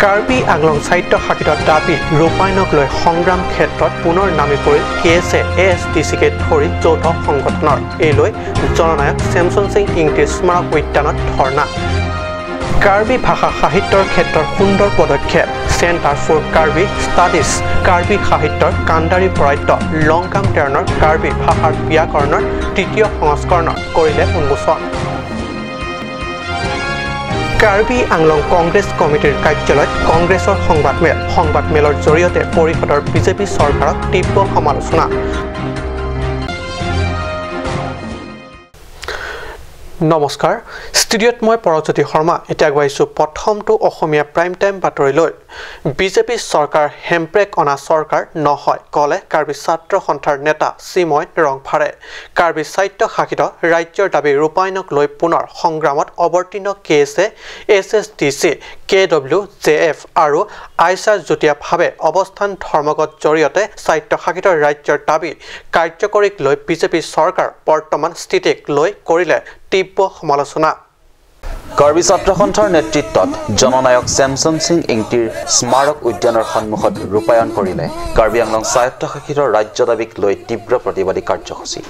কাৰ্বি আংলং স্বায়ত্তশাসিত দাবী ৰূপায়ণক লৈ সংগ্ৰাম ক্ষেত্ৰত পুনৰ নামি পৰিল কে এছ এ, এ এছ টি চিকে ধৰি যৌথ সংগঠনৰ। এই লৈ জননায়ক চেমচন সিং ইংতিৰ স্মাৰক উদ্যানত ধৰ্ণা। কাৰ্বি ভাষা সাহিত্যৰ ক্ষেত্ৰত সুন্দৰ পদক্ষেপ। Centre for Karbi studies Karbi সাহিত্যৰ কাণ্ডাৰী প্ৰয়াত লংকাম টেৰণৰ কাৰ্বি ভাষাৰ ব্যাকৰণৰ তৃতীয় সংস্কৰণৰ কৰিলে উন্মোচন। কাৰ্বি আংলং কংগ্ৰেছ কমিটিৰ কাৰ্যালয়ত কংগ্ৰেছৰ সংবাদমেল। সংবাদমেলৰ জৰিয়তে পৰিষদৰ বিজেপি চৰকাৰক তীব্ৰ সমালোচনা। নমস্কাৰ, ষ্টুডিঅ'ত মই পৰজ্যোতি শৰ্মা। এতিয়া আগুৱাইছোঁ প্ৰথমটো অসমীয়া প্ৰাইম টাইম বাতৰিলৈ। বিজেপি চৰকাৰ হেম্প্ৰেক অনা চৰকাৰ নহয়, ক'লে কাৰ্বি ছাত্ৰ সন্থাৰ নেতা চিময় ৰংফাৰে। কাৰ্বি স্বায়ত্তশাসিত ৰাজ্যৰ দাবী ৰূপায়ণক লৈ পুনৰ সংগ্ৰামত অৱতীৰ্ণ K S A, S S T C, K W J F আৰু আইচাৰ যুটীয়াভাৱে অৱস্থান ধৰ্মঘট জৰিয়তে স্বায়ত্তশাসিত ৰাজ্যৰ দাবী কাৰ্যকৰীক লৈ বিজেপি চৰকাৰ বৰ্তমান স্থিতিক লৈ কৰিলে তীব্ৰ সমালোচনা। কাৰ্বি ছাত্ৰ সন্থাৰ নেতৃত্বত জননায়ক চেমচন সিং ইংতিৰ স্মাৰক উদ্যানৰ সন্মুখত ৰূপায়ণ কৰিলে কাৰ্বি আংলং স্বায়ত্তশাসিত ৰাজ্য দাবীক লৈ তীব্ৰ প্ৰতিবাদী কাৰ্যসূচী।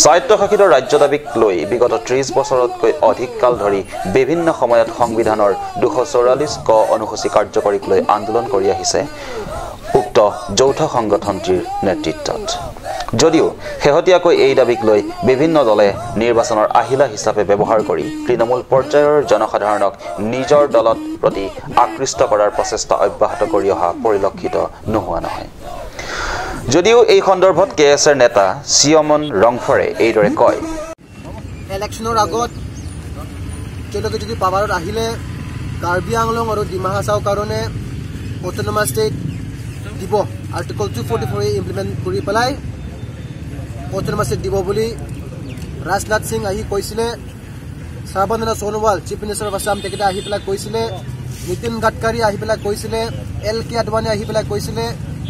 স্বায়ত্তশাসিত ৰাজ্য দাবীক লৈ বিগত 30 বছৰতকৈ অধিক কাল ধৰি বিভিন্ন সময়ত সংবিধানৰ 244 ক অনুসূচী কাৰ্যকৰীক লৈ আন্দোলন কৰি আহিছে উক্ত যৌথ সংগঠনটিৰ নেতৃত্বত। যদিও শেহতীয়াকৈ এই দাবীক লৈ বিভিন্ন দলে নিৰ্বাচনৰ আহিলা হিচাপে ব্যৱহাৰ কৰি তৃণমূল পৰ্যায়ৰ জনসাধাৰণক নিজৰ দলত প্ৰতি আকৃষ্ট কৰাৰ প্ৰচেষ্টা অব্যাহত কৰি অহা পৰিলক্ষিত নোহোৱা নহয়। যদিও এই সন্দৰ্ভত কে এছ এৰ নেতা চিয়মন ৰংফৰে এইদৰে কয়, ইলেকশ্যনৰ আগত তেওঁলোকে যদি পাৱাৰত আহিলে কাৰ্বি আংলং আৰু ডিমা হাছাও কাৰণে অট'নমাছ ষ্টেট দিব, আৰ্টিকল 244 ইমপ্লিমেণ্ট কৰি পেলাই অট'নমাছ ষ্টেট দিব বুলি ৰাজনাথ সিং আহি কৈছিলে, Sarbananda Sonowal chief minister of Assam তেখেতে আহি পেলাই কৈছিলে, নীতিন গাডকাৰী আহি পেলাই কৈছিলে, এল কে আদৱানী আহি পেলাই কৈছিলে,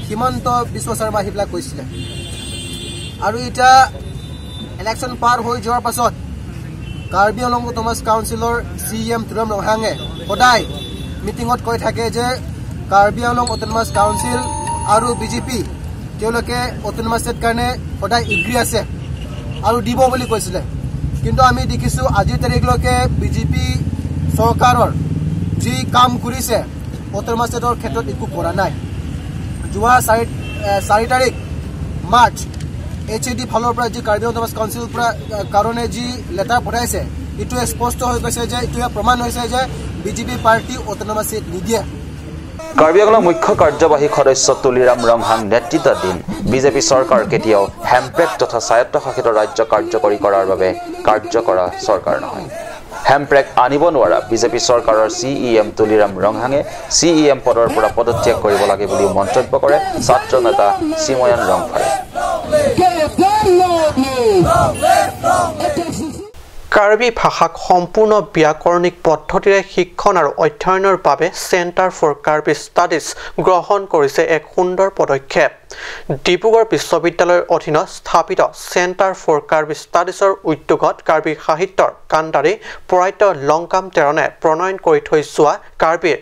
হিমন্ত বিশ্ব শৰ্মা আহি পেলাই কৈছিলে। আৰু এতিয়া ইলেকশ্যন পাৰ হৈ যোৱাৰ পাছত কাৰ্বি আংলং অট'নমাছ কাউন্সিলৰ চি এম তুলিৰাম ৰংহাঙে সদায় মিটিঙত কৈ থাকে যে কাৰ্বি আংলং অট'নমাছ কাউন্সিল আৰু বিজেপি তেওঁলোকে অট'নমাছ ষ্টেট কাৰণে সদায় এগ্ৰী আছে আৰু দিব বুলি কৈছিলে। কিন্তু আমি দেখিছোঁ আজিৰ তাৰিখলৈকে বিজেপি চৰকাৰৰ যি কাম কৰিছে অট'নমাছ ষ্টেটৰ ক্ষেত্ৰত একো কৰা নাই। যোৱা 4 তাৰিখ মাৰ্চ এইচ এ ডি ফালৰ পৰা যি কাৰ্বি অট'নমাছ কাউন্সিলৰ পৰা কাৰণে যি লেটাৰ পঠাইছে, এইটোৱে স্পষ্ট হৈ গৈছে যে এইটোৱে প্ৰমাণ হৈছে যে বিজেপি পাৰ্টি অট'নমাছ ষ্টেট নিদিয়ে। কাৰ্বি আংলং মুখ্য কাৰ্যবাহী সদস্য তুলিৰাম ৰংহাং নেতৃত্বাধীন বিজেপি চৰকাৰ কেতিয়াও হেম্প্ৰেক তথা স্বায়ত্তশাসিত ৰাজ্য কাৰ্যকৰী কৰাৰ বাবে কাৰ্য কৰা চৰকাৰ নহয়। হেম্প্ৰেক আনিব নোৱাৰা বিজেপি চৰকাৰৰ C E M Tuliram Ronghang C E M পদৰ পৰা পদত্যাগ কৰিব লাগে বুলিও মন্তব্য কৰে ছাত্ৰ নেতা চিময়ন ৰংফাৰে। কাৰ্বি ভাষাক সম্পূৰ্ণ ব্যাকৰণিক পদ্ধতিৰে শিক্ষণ আৰু অধ্যয়নৰ বাবে চেণ্টাৰ ফৰ কাৰ্বি ষ্টাডিজ গ্ৰহণ কৰিছে এক সুন্দৰ পদক্ষেপ। ডিব্ৰুগড় বিশ্ববিদ্যালয়ৰ অধীনত স্থাপিত চেণ্টাৰ ফৰ কাৰ্বি ষ্টাডিজৰ উদ্যোগত কাৰ্বি সাহিত্যৰ কাণ্ডাৰী প্ৰয়াত লংকাম টেৰণে প্ৰণয়ন কৰি থৈ যোৱা কাৰ্বি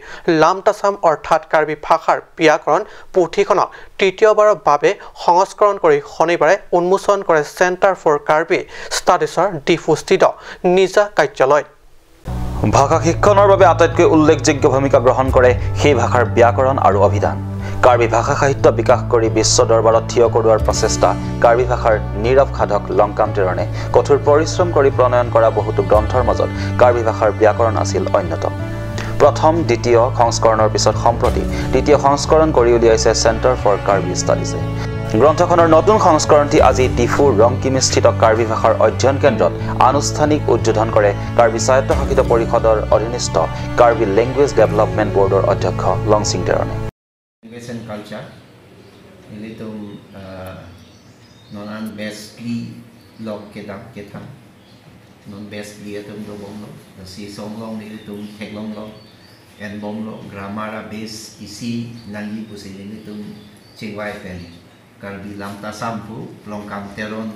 লামতাচাম অৰ্থাৎ কাৰ্বি ভাষাৰ ব্যাকৰণ পুথিখনক তৃতীয়বাৰৰ বাবে সংস্কৰণ কৰি শনিবাৰে উন্মোচন কৰে চেণ্টাৰ ফৰ কাৰ্বি ষ্টাডিজৰ ডিফুস্থিত নিজা কাৰ্যালয়ত। ভাষা শিক্ষণৰ বাবে আটাইতকৈ উল্লেখযোগ্য ভূমিকা গ্ৰহণ কৰে সেই ভাষাৰ ব্যাকৰণ আৰু অভিধান। কাৰ্বি ভাষা সাহিত্য বিকাশ কৰি বিশ্ব দৰবাৰত থিয় কৰোৱাৰ প্ৰচেষ্টা কাৰ্বি ভাষাৰ নীৰৱ সাধক লংকাম টেৰণে কঠোৰ পৰিশ্ৰম কৰি প্ৰণয়ন কৰা বহুতো গ্ৰন্থৰ মাজত কাৰ্বি ভাষাৰ ব্যাকৰণ আছিল অন্যতম। প্ৰথম দ্বিতীয় সংস্কৰণৰ পিছত সম্প্ৰতি দ্বিতীয় সংস্কৰণ কৰি উলিয়াইছে চেণ্টাৰ ফৰ কাৰ্বি ষ্টাডিজে। গ্ৰন্থখনৰ নতুন সংস্কৰণটি আজি ডিফু ৰংকিমিস্থিত কাৰ্বি ভাষাৰ অধ্যয়ন কেন্দ্ৰত আনুষ্ঠানিক উদ্বোধন কৰে কাৰ্বি স্বায়ত্তশাসিত পৰিষদৰ অধীনস্থ কাৰ্বি লেংগুৱেজ ডেভেলপমেণ্ট বৰ্ডৰ অধ্যক্ষ লংচিং টেৰণে। Language and culture ilitum non best li log kedam ketam non best li atum do bom lo si song long ilitum thek long long and bom lo grammar base isi nali pusi ilitum chingwai pen Karbi lamta sampu plongkam teron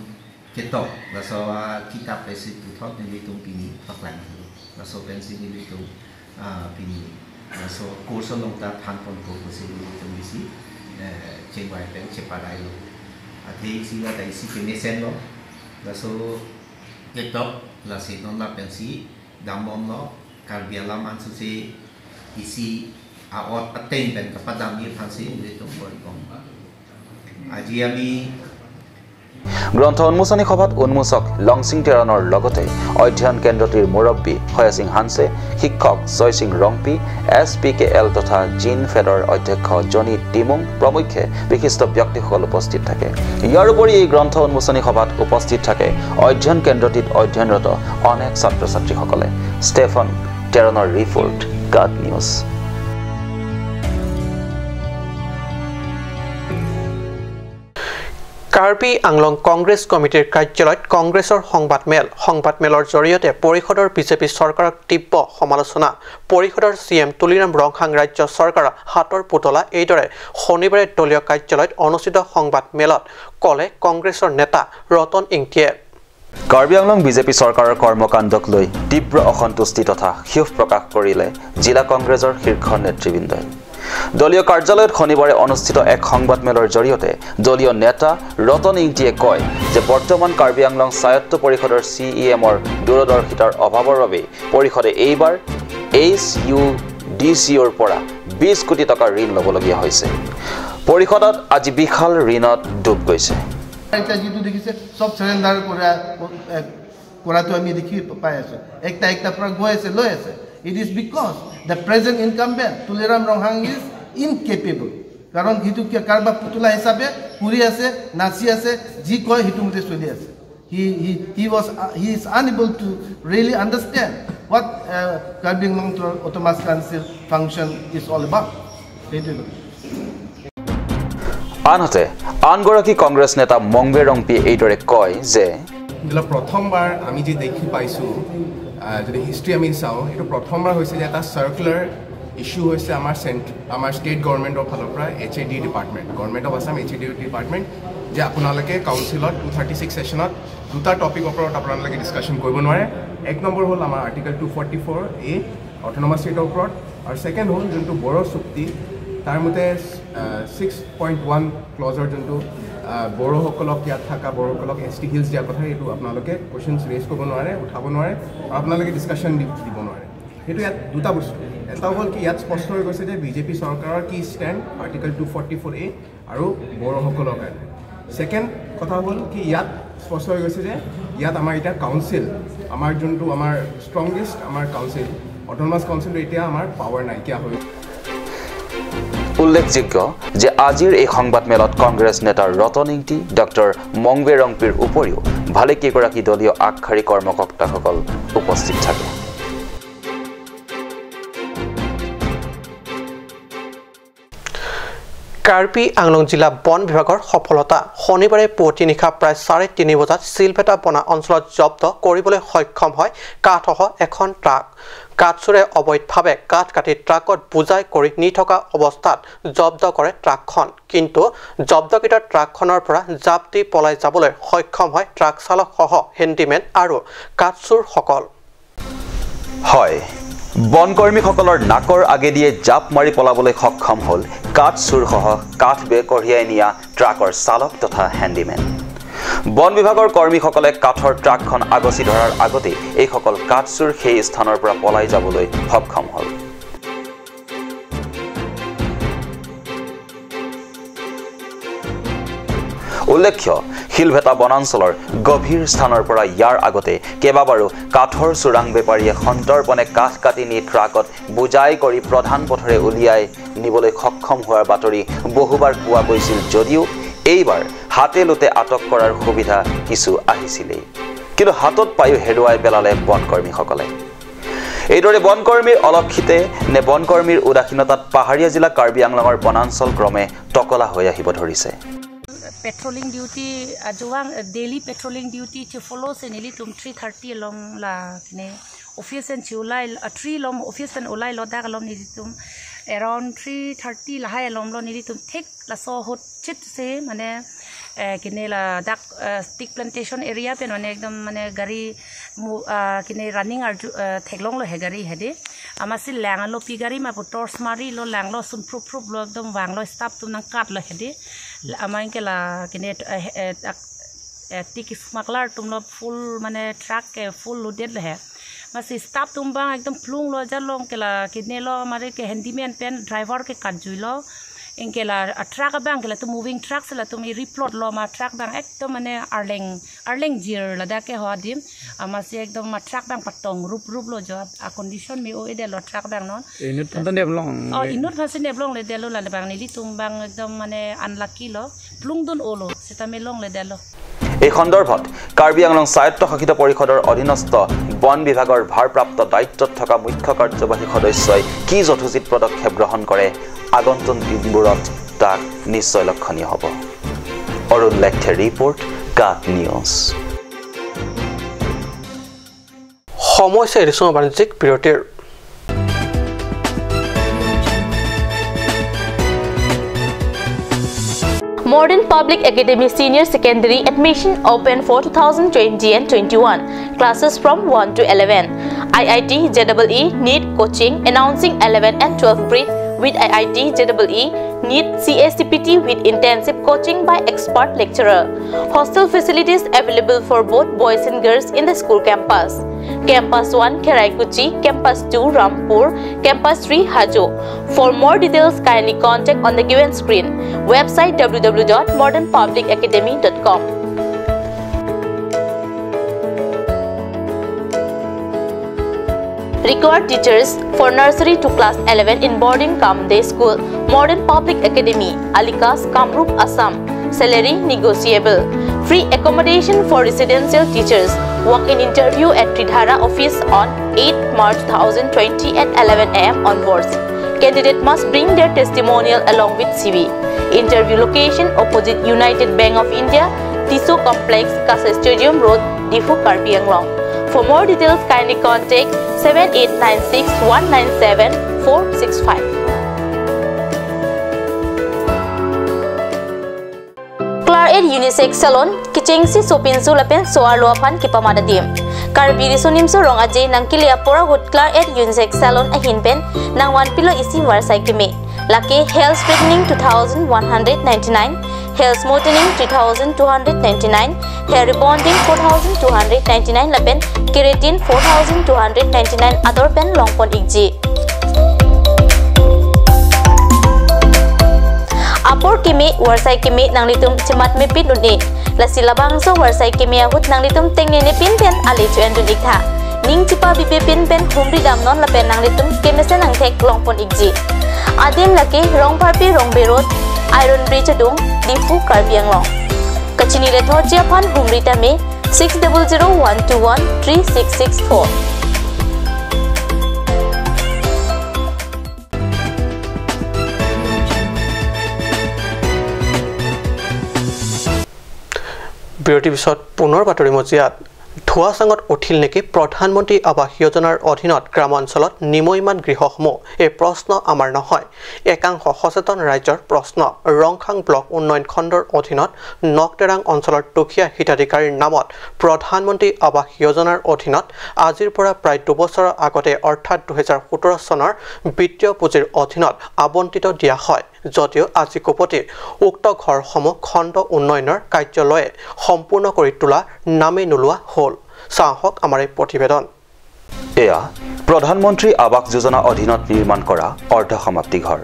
ketok laso kitab pesi tuthot nili tum pini paklang laso pensi nili tum pini laso course longta thanpon ko si nili tum bisi chengwai pen cheparai lo athei si la dai si kemesen lo laso ketok lasi non la pensi dambom lo Karbi alam ansu si isi aot ateng pen kapadam ni phansi nili tum bol আজি আমি গ্ৰন্থ উন্মোচনী সভাত উন্মোচক লংচিং টেৰণৰ লগতে অধ্যয়ন কেন্দ্ৰটিৰ মুৰব্বী হয়াসিং হানছে, শিক্ষক Jaising Rongpi, S P K L তথা জিন ফেডৰ অধ্যক্ষ জনী টিমুং প্ৰমুখ্যে বিশিষ্ট ব্যক্তিসকল উপস্থিত থাকে। ইয়াৰ উপৰি এই গ্ৰন্থ উন্মোচনী সভাত উপস্থিত থাকে অধ্যয়ন কেন্দ্ৰটিত অধ্যয়নৰত অনেক ছাত্ৰ ছাত্ৰীসকলে। ষ্টেফন টেৰণৰ ৰিপৰ্ট, গাট নিউজ। কাৰ্বি আংলং কংগ্ৰেছ কমিটিৰ কাৰ্যালয়ত কংগ্ৰেছৰ সংবাদমেল। সংবাদমেলৰ জৰিয়তে পৰিষদৰ বিজেপি চৰকাৰক তীব্ৰ সমালোচনা। পৰিষদৰ চি এম তুলিৰাম ৰংহাং ৰাজ্য চৰকাৰৰ হাতৰ পুতলা, এইদৰে শনিবাৰে দলীয় কাৰ্যালয়ত অনুষ্ঠিত সংবাদমেলত ক'লে কংগ্ৰেছৰ নেতা ৰতন ইংতিয়ে। কাৰ্বি আংলং বিজেপি চৰকাৰৰ কৰ্মকাণ্ডক লৈ তীব্ৰ অসন্তুষ্টি তথা ক্ষোভ প্ৰকাশ কৰিলে জিলা কংগ্ৰেছৰ শীৰ্ষ নেতৃবৃন্দই। দলীয় কাৰ্যালয়ত শনিবাৰে অনুষ্ঠিত এক সংবাদমেলৰ জৰিয়তে দলীয় নেতা ৰতন ইংতিয়ে কয় যে বৰ্তমান কাৰ্বি আংলং স্বায়ত্ত পৰিষদৰ চি ই এমৰ দূৰদৰ্শিতাৰ অভাৱৰ বাবেই পৰিষদে এইবাৰ এইচ ইউ ডি চি অ'ৰ পৰা 20 কোটি টকাৰ ঋণ ল'বলগীয়া হৈছে। পৰিষদত আজি বিশাল ঋণত ডুব গৈছে। এতিয়া যিটো দেখিছে চব চেৰেণ্ডাৰ কৰাটো আমি দেখি পাই আছোঁ। একটা একটা পৰা গৈ আছে, লৈ আছে। It is because the present incumbent Tuliram Ronghang is incapable. কাৰণ সেইটো কাৰোবাৰ পুতলা হিচাপে কৰি আছে, নাচি আছে, যি কয় সেইটো মতে চলি আছে। He is unable to really understand what Karbi Anglong Autonomous Council function is all about. সেইটোৱে কথা। আনহাতে আনগৰাকী কংগ্ৰেছ নেতা মংবে ৰংপিয়ে এইদৰে কয় যে প্ৰথমবাৰ আমি যি দেখি পাইছোঁ, যদি হিষ্ট্ৰী আমি চাওঁ, এইটো প্ৰথমবাৰ হৈছে যে এটা চাৰ্কুলাৰ ইছ্যু হৈছে আমাৰ আমাৰ ষ্টেট গভৰ্ণমেণ্টৰ ফালৰ পৰা, H A D department, government of Assam H A D department, যে আপোনালোকে কাউন্সিলত 236 ছেশ্যনত দুটা টপিকৰ ওপৰত আপোনালোকে ডিছকাশ্যন কৰিব নোৱাৰে। এক নম্বৰ হ'ল আমাৰ আৰ্টিকেল 244A autonomous ষ্টেটৰ ওপৰত, আৰু ছেকেণ্ড হ'ল যোনটো বড়ো চুক্তি, তাৰ মতে 6.1 ক্লজৰ যোনটো বড়োসকলক, ইয়াত থকা বড়োসকলক এছ টি হিলছ দিয়াৰ কথা, সেইটো আপোনালোকে কুৱেশ্যনছ ৰেজ কৰিব নোৱাৰে, উঠাব নোৱাৰে আৰু আপোনালোকে ডিছকাশ্যন দিব নোৱাৰে। সেইটো ইয়াত দুটা বস্তু। এটা হ'ল কি ইয়াত স্পষ্ট হৈ গৈছে যে বিজেপি চৰকাৰৰ কি ষ্টেণ্ড আৰ্টিকেল 244A আৰু বড়োসকলৰ কাৰণে। ছেকেণ্ড কথা হ'ল কি ইয়াত স্পষ্ট হৈ গৈছে যে ইয়াত আমাৰ এতিয়া কাউন্সিল, আমাৰ যোনটো আমাৰ ষ্ট্ৰংগেষ্ট আমাৰ কাউন্সিল, অট'নমাছ কাউন্সিলটো এতিয়া আমাৰ পাৱাৰ নাইকিয়া হৈ। উল্লেখযোগ্য যে আজিৰ এই সংবাদমেলত কংগ্ৰেছ নেতা ৰতন ইংতি, ডক্টৰ মংবে ৰংপিৰ উপৰিও ভালেকেইগৰাকী দলীয় আগশাৰী কৰ্মকৰ্তাসকল উপস্থিত থাকে। কাৰ্বি আংলং জিলা বন বিভাগৰ সফলতা। শনিবাৰে পুৱতি নিশা প্ৰায় 3:30 বজাত শিলভেটা বনা অঞ্চলত জব্দ কৰিবলৈ সক্ষম হয় কাঠসহ এখন ট্ৰাক। কাঠচোৰে অবৈধভাৱে কাঠ কাটি ট্ৰাকত বোজাই কৰি নি থকা অৱস্থাত জব্দ কৰে ট্ৰাকখন। কিন্তু জব্দকৃত ট্ৰাকখনৰ পৰা জাপ দি পলাই যাবলৈ সক্ষম হয় ট্ৰাক চালকসহ হেণ্ডিমেন আৰু কাঠচোৰসকল। হয়, বনকৰ্মীসকলৰ নাকৰ আগেদিয়ে জাপ মাৰি পলাবলৈ সক্ষম হ'ল কাঠ চোৰসহ কাঠ কঢ়িয়াই নিয়া ট্ৰাকৰ চালক তথা হেণ্ডিমেন। বন বিভাগৰ কৰ্মীসকলে কাঠৰ ট্ৰাকখন আগচি ধৰাৰ আগতেই এইসকল কাঠচোৰ সেই স্থানৰ পৰা পলাই যাবলৈ সক্ষম হ'ল। উল্লেখ্য, শিলভেটা বনাঞ্চলৰ গভীৰ স্থানৰ পৰা ইয়াৰ আগতে কেইবাবাৰো কাঠৰ চোৰাং বেপাৰীয়ে সন্তৰ্পণে কাঠ কাটি নি ট্ৰাকত বোজাই কৰি প্ৰধান পথেৰে উলিয়াই নিবলৈ সক্ষম হোৱাৰ বাতৰি বহুবাৰ পোৱা গৈছিল যদিও এইবাৰ হাতে লোতে আটক কৰাৰ সুবিধা কিছু আহিছিলেই, কিন্তু হাতত পায়ো হেৰুৱাই পেলালে বনকৰ্মীসকলে। এইদৰে বনকৰ্মীৰ অলক্ষিতে নে বনকৰ্মীৰ উদাসীনতাত পাহাৰীয়া জিলা কাৰ্বি আংলঙৰ বনাঞ্চল ক্ৰমে টকলা হৈ আহিব ধৰিছে। Patrolling duty ajuang daily patrolling duty che follow se nili tum 3:30 long la ne office en chulai 3 lom office en ulai lo dak lom ni tum around 3:30 lahai lomlo nili tum thik la so hot chit se mane kine la dak stick plantation area pe mane ekdom mane gari kine running ar theklong lo he gari hede ama si lang lo pi gari ma pu torch mari lo lang lo sun prup prup lo ekdom wang lo stop tum nang kat lo hede ama inke la kine tik smuggler tum lo full mane truck ke full loaded lo he mas stop tum ba ekdom plung lo jalong ke la kine lo mare ke handyman pen driver ke kat juilo inke la truck bang ke la tu moving truck se la tum replot lo ma truck bang ekdom mane arleng arleng jir la da ke ho dim ama se ekdom ma truck bang patong rup rup lo jo a condition mi o ede lo truck bang non inut phan nep long o inut phan nep long le de lo la bang ni li tum bang ekdom mane unlucky lo plung don olo seta me long le de lo এই সন্দৰ্ভত কাৰ্বি আংলং স্বায়ত্তশাসিত পৰিষদৰ অধীনস্থ বন বিভাগৰ ভাৰপ্ৰাপ্ত দায়িত্বত থকা মুখ্য কাৰ্যবাহী সদস্যই কি যথোচিত পদক্ষেপ গ্ৰহণ কৰে আগন্তুক দিনবোৰত তাক নিশ্চয় লক্ষণীয় হ'ব। অৰুণ লেখথে ৰিপৰ্ট, কাক নিউজ। সমস্যা এৰিছো বাণিজ্যিক বিৰতিৰ। Modern Public Academy Senior Secondary admission open for 2020 and 21. Classes from 1 to 11. IIT JEE NEET coaching announcing 11 and 12 grade with IIT JEE NEET CACPT with intensive coaching by expert lecturer. Hostel facilities available for both boys and girls in the school campus. Campus 1 Keraikuchi, Campus 2 Rampur, Campus 3 Hajo. For more details, kindly contact on the given screen. Website www.modernpublicacademy.com. Required teachers for nursery to class 11 in boarding cum day school, Modern Public Academy, Alikas, Kamrup, Assam. Salary negotiable. Free accommodation for residential teachers. Walk-in interview at Tridhara office on 8 March 2020 at 11 am onwards. Candidate must bring their testimonial along with CV. Interview location opposite United Bank of India, Tiso Complex, Kasa Stadium Road, Difu, Karbi Anglong. For more details, kindly contact 7896 197 465. Clar Aid Unisex Salon, Kichengsi Sopinsu Lapen Soar Loapan Kipamadadim. Karbi Sunimso Rong Ajay Nangkilia Pora Hut Clar Aid Unisex Salon Ahinpen Nangwan Pilo Isi Warsaikime. Laki Hair Straightening 2199, Hair Smoothing 3299, Hair Rebonding 4299 Lapen Keratin 4299 Other Pen Longpon Ikji. Apor kimi warsai kimi nanglitum cemat mepit nuni lasilabangso warsai kimi ahut nanglitum tengne pin pen ali chuen dun ikha ning chipa bibe pin pen humri damnon lapen nanglitum kemese nangthek longpon ikji adim laki rongparpi rongbe road iron bridge dung Difu Karbi Anglong kachini le thochia phan humri tame 6001213664. বিৰতিৰ পিছত পুনৰ বাতৰি মজিয়াত ধোৱাচাঙত উঠিল নেকি প্ৰধানমন্ত্ৰী আৱাস যোজনাৰ অধীনত গ্ৰামাঞ্চলত নিময়মান গৃহসমূহ? এই প্ৰশ্ন আমাৰ নহয়, একাংশ সচেতন ৰাইজৰ প্ৰশ্ন। ৰংখাং ব্লক উন্নয়ন খণ্ডৰ অধীনত নকটেৰাং অঞ্চলৰ দুখীয়া হিতাধিকাৰীৰ নামত প্ৰধানমন্ত্ৰী আৱাস যোজনাৰ অধীনত আজিৰ পৰা প্ৰায় 2 বছৰৰ আগতে অৰ্থাৎ 2017 চনৰ বিত্তীয় পুঁজিৰ অধীনত আবণ্টিত দিয়া হয় যদিও আজি কোপতি উক্ত ঘৰসমূহ খণ্ড উন্নয়নৰ কাৰ্যালয়ে সম্পূৰ্ণ কৰি তোলা নামেই নোলোৱা হ'ল। চাহক আমাৰ এই প্ৰতিবেদন। এয়া প্ৰধানমন্ত্ৰী আৱাস যোজনা অধীনত নিৰ্মাণ কৰা অৰ্ধসমাপ্তি ঘৰ।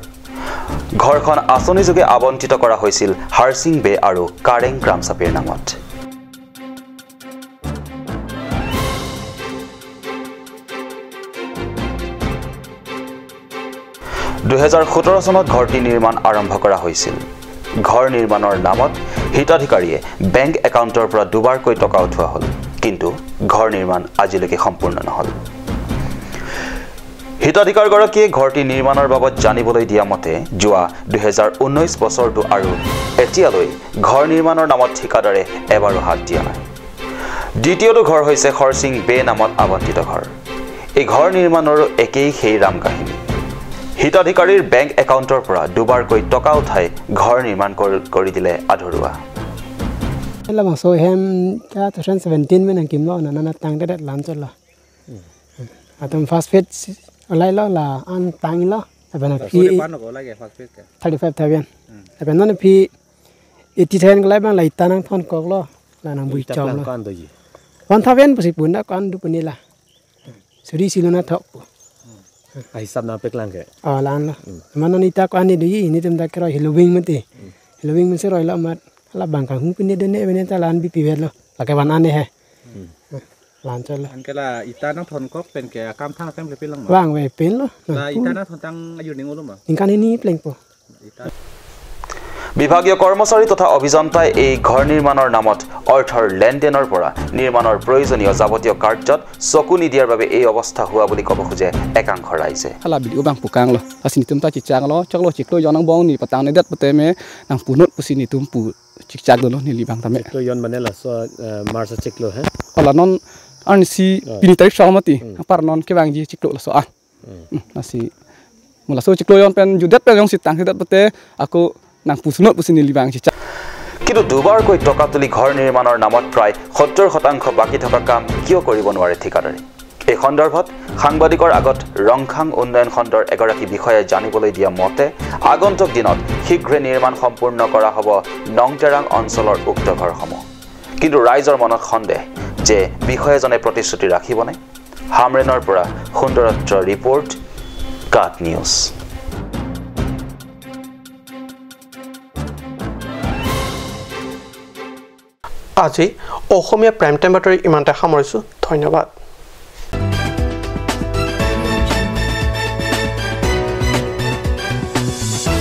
ঘৰখন আঁচনিযোগে আবণ্টিত কৰা হৈছিল হাৰছিং বে আৰু কাৰেং গ্ৰামচাপিৰ নামত। 2017 চনত ঘৰটি নিৰ্মাণ আৰম্ভ কৰা হৈছিল। ঘৰ নিৰ্মাণৰ নামত হিতাধিকাৰীয়ে বেংক একাউণ্টৰ পৰা দুবাৰকৈ টকা উঠোৱা হ'ল, কিন্তু ঘৰ নিৰ্মাণ আজিলৈকে সম্পূৰ্ণ নহ'ল। হিতাধিকাৰগৰাকীয়ে ঘৰটি নিৰ্মাণৰ বাবদ জানিবলৈ দিয়া মতে যোৱা 2019 বছৰটো আৰু এতিয়ালৈ ঘৰ নিৰ্মাণৰ নামত ঠিকাদাৰে এবাৰো হাত দিয়া নাই। দ্বিতীয়টো ঘৰ হৈছে হৰছিং বে নামত আবণ্টিত ঘৰ। এই ঘৰ নিৰ্মাণৰো একেই সেই ৰাম কাহিনী। হিতাধিকাৰীৰ বেংক একাউণ্টৰ পৰা দুবাৰকৈ টকা উঠাই ঘৰ নিৰ্মাণ কৰি দিলে আধৰুৱা। La so hem ka 2017 men kim lo na na tang det lam chol la atom first fit lai lo la an tang lo ben phi 35,000 ben non phi 80,000 lai bang lai tanang thon kok lo la nang bui chom lo 1,000 pasi pun na kan du puni la suri silona thok ai sab na pek lang ke a lan lo man ni ta kan ni du ni tem da kro hilowing mati hilowing men se roi lo mat la bang ka hu pini dene bene ta lan bi pivet lo la ke ban ane he lan chol an ke la ita nang thon kok pen ke kam thang tem le pen lang ma wang we pen lo la ita na thon tang ayu ning olo ma in kan ni pleng po। বিভাগীয় কৰ্মচাৰী তথা অভিযন্তাই এই ঘৰ নিৰ্মাণৰ নামত অৰ্থৰ লেনদেনৰ পৰা নিৰ্মাণৰ প্ৰয়োজনীয় যাৱতীয় কাৰ্যত চকু নিদিয়াৰ বাবে এই অৱস্থা হোৱা বুলি ক'ব খোজে একাংশ ৰাইজে। la bi bang pukang lo asini tum ta chichang lo chak lo chiklo yon nang bong ni patang ne dat pate me nang punot pusini tum pu chikchak lo ni li bang tame chiklo yon mane la so marsa chiklo he ola non an si pini tarik shamati par non ke bang ji chiklo la so a nasi mula so chiklo yon pen judet pen yong sitang dat pate ako nang pusunot pusini li bang chichak। কিন্তু দুবাৰকৈ টকা তুলি ঘৰ নিৰ্মাণৰ নামত প্ৰায় 70% বাকী থকা কাম কিয় কৰিব নোৱাৰে ঠিকাদাৰে? এই সন্দৰ্ভত সাংবাদিকৰ আগত ৰংখাং উন্নয়ন খণ্ডৰ এগৰাকী বিষয়াই জানিবলৈ দিয়া মতে আগন্তুক দিনত শীঘ্ৰে নিৰ্মাণ সম্পূৰ্ণ কৰা হ'ব নংটেৰাং অঞ্চলৰ উক্ত ঘৰসমূহ। কিন্তু ৰাইজৰ মনত সন্দেহ যে বিষয়াজনে প্ৰতিশ্ৰুতি ৰাখিবনে? হামৰেনৰ পৰা সুন্দৰত্ব ৰিপৰ্ট, কাট নিউজ। আজি অসমীয়া প্ৰাইম টাইম বাতৰি ইমানতে সামৰিছোঁ। ধন্যবাদ।